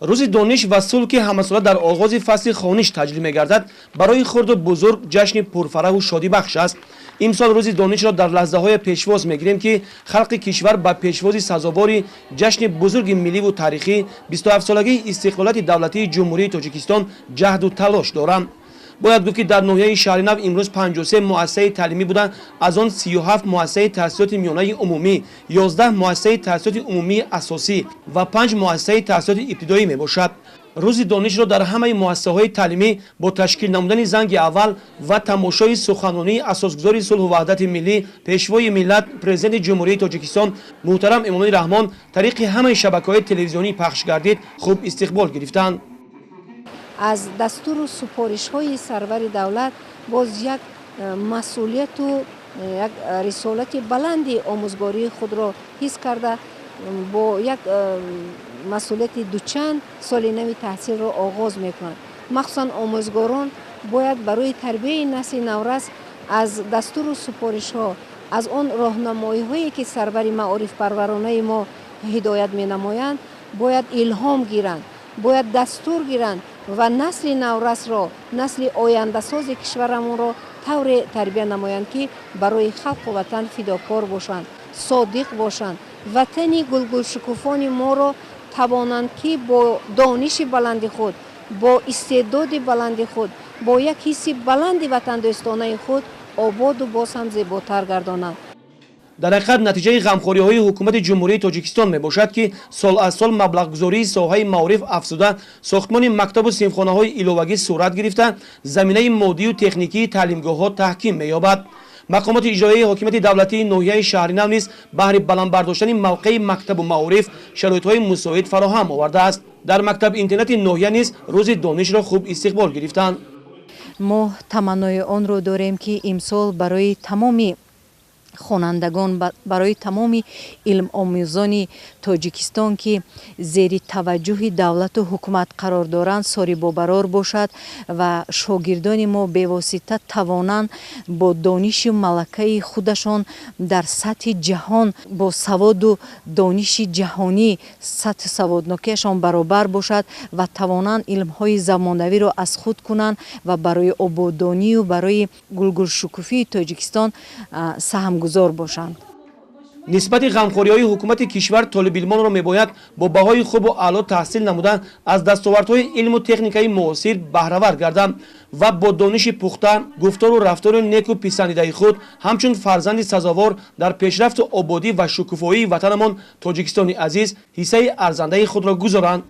Рӯзи дониш ва сулҳ, ки ҳамасола дар оғози фасли хониш таҷлил мегардад, барои хурду бузург ҷашни пурфараҳу шодибахш аст. Имсол рӯзи донишро дар лаҳзаҳое пешвоз мегирем, ки халқи кишвар ба пешвози сазовори ҷашни бузурги милливу таърихӣ, 27-солагии истиқлолияти давлатии Ҷумҳурии Тоҷикистон, ҷаҳду талош доранд. Бояд гуфт, ки дар ноҳияи Шаҳринав имрӯз 53 муассисаи таълимӣ буда, аз он 37 муассисаи таҳсилоти миёнаи умумӣ, 11 муассисаи таҳсилоти умумии асосӣ ва 5 муассисаи таҳсилоти ибтидоӣ мебошад. Рӯзи донишро дар ҳамаи муассисаҳои таълимӣ бо ташкил намудани занги аввал ва тамошои суханронии асосгузори сулҳу ваҳдати миллӣ, Пешвои миллат, Президенти Ҷумҳурии Тоҷикистон муҳтарам Эмомалӣ Раҳмон тариқи ҳамаи шабакаҳои телевизионӣ пахш гардид, хуб истиқбол гирифтанд. Аз дастуру супоришҳои сарвари давлат боз як масъулияту як рисолати баланди омӯзгории худро ҳис карда, бо як масъулияти дучанд соли нави таҳсилро оғоз мекунанд. Махсусан омӯзгорон бояд барои тарбияи насли наврас аз дастуру супоришҳо, аз он роҳнамоиҳое, ки сарвари маорифпарваронаи мо ҳидоят менамоянд, бояд илҳом гиранд, бояд дастур гиранд ва насли наврасро, насли ояндасози кишварамонро тавре тарбия намоянд, ки барои халқу ватан фидокор бошанд, содиқ бошанд, ватани гулгулшукуфони моро тавонанд, ки бо дониши баланди худ, бо истеъдоди баланди худ, бо як ҳисси баланди ватандӯстонаи худ ободу боз ҳам зеботар гардонанд. Дар ҳақиқат, натиҷаи ғамхориҳои ҳукумати Ҷумҳурии Тоҷикистон мебошад, ки сол аз сол маблағгузории соҳаи маориф афзуда, сохтмони мактабу синфхонаҳои иловагӣ сурат гирифта, заминаи моддию техникии таълимгоҳҳо таҳким меёбад. Мақомоти иҷроияи ҳокимияти давлатии ноҳияи Шаҳринав низ баҳри баланд бардоштани мавқеи мактабу маориф шароитҳои мусоид фароҳам овардааст. Дар мактаб интернати ноҳия низ рӯзи донишро хуб истиқбол гирифтанд. Мо таманнои онро дорем, ки имсол барои тамоми хонандагон, барои тамоми илмомӯзони Тоҷикистон, ки зери таваҷҷӯҳи давлату ҳукумат қарор доранд, соли бобарор бошад ва шогирдони мо бевосита тавонанд бо донишу малакаи худашон дар сатҳи ҷаҳон, бо саводу дониши ҷаҳонӣ сатҳи саводнокиашон баробар бошад ва тавонанд илмҳои замонавиро аз худ кунанд ва барои ободонию барои гулгулшукуфии Тоҷикистон саҳмгузор бошанд. Нисбати ғамхориҳои ҳукумати кишвар толибилмонро мебояд бо баҳои хубу аъло таҳсил намуда, аз дастовардҳои илму техникаи муосир баҳравар гарданд ва бо дониши пухта, гуфтору рафтори неку писандидаи худ ҳамчун фарзанди сазовор дар пешрафту ободӣ ва шукуфоии ватанамон Тоҷикистони азиз ҳиссаи арзандаи худро гузоранд.